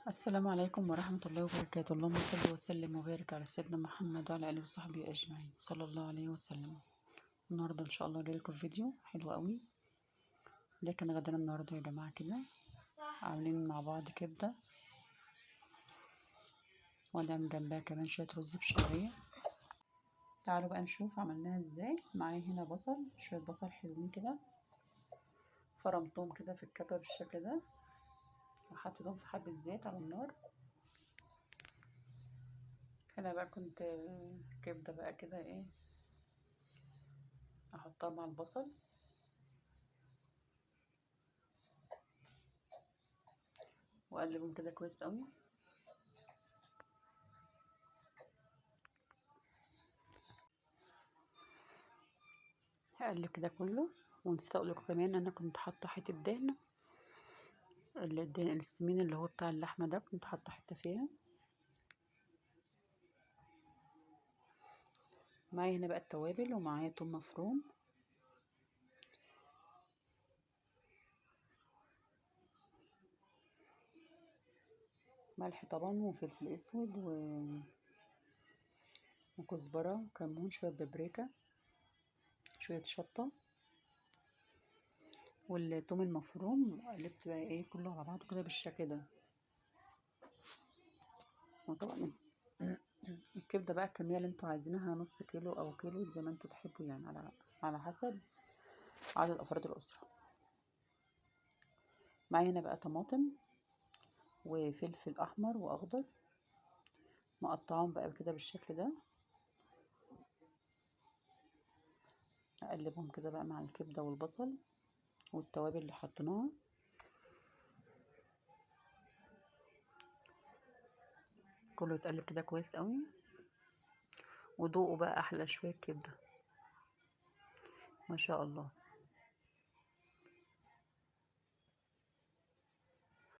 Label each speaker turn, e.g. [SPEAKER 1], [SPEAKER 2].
[SPEAKER 1] السلام عليكم ورحمة الله وبركاته. اللهم صل وسلم وبارك على سيدنا محمد وعلى آله وصحبه أجمعين، صلى الله عليه وسلم. النهاردة إن شاء الله جايلكم فيديو حلو قوي. ده كان غدانا النهاردة يا جماعة، كده عاملين مع بعض كبدة، ونعمل جنبها كمان شوية رز بشعرية. تعالوا بقى نشوف عملناها ازاي. معايا هنا بصل، شوية بصل حلوين كده، فرمتهم كده في الكبة بالشكل ده، وحطيتهم في حبة زيت على النار. هنا بقى كنت كبدة بقى كده ايه، احطها مع البصل. واقلبهم كده كويس قوي. هقلب كده كله. ونسيت اقول لكم كمان انا كنت حاطه حتة دهن، الدهن السمين اللي هو بتاع اللحمة ده، كنت حاطه حتة فيها. معايا هنا بقى التوابل، ومعايا توم مفروم، ملح طبعا، وفلفل اسود، وكزبره، وكمون، شوية بابريكا، شوية شطه، والثوم المفروم. قلبت بقى ايه كله على بعضه كده بالشكل ده. وطبعا الكبده بقى الكمية اللي انتوا عايزينها، نص كيلو او كيلو زي ما انتوا تحبوا، يعني على حسب عدد افراد الاسرة. معايا هنا بقى طماطم وفلفل احمر واخضر، مقطعهم بقى كده بالشكل ده. اقلبهم كده بقى مع الكبده والبصل والتوابل اللي حطيناها. كله يتقلب كده كويس قوي، وذوقوا بقى احلى شوية كبده ما شاء الله.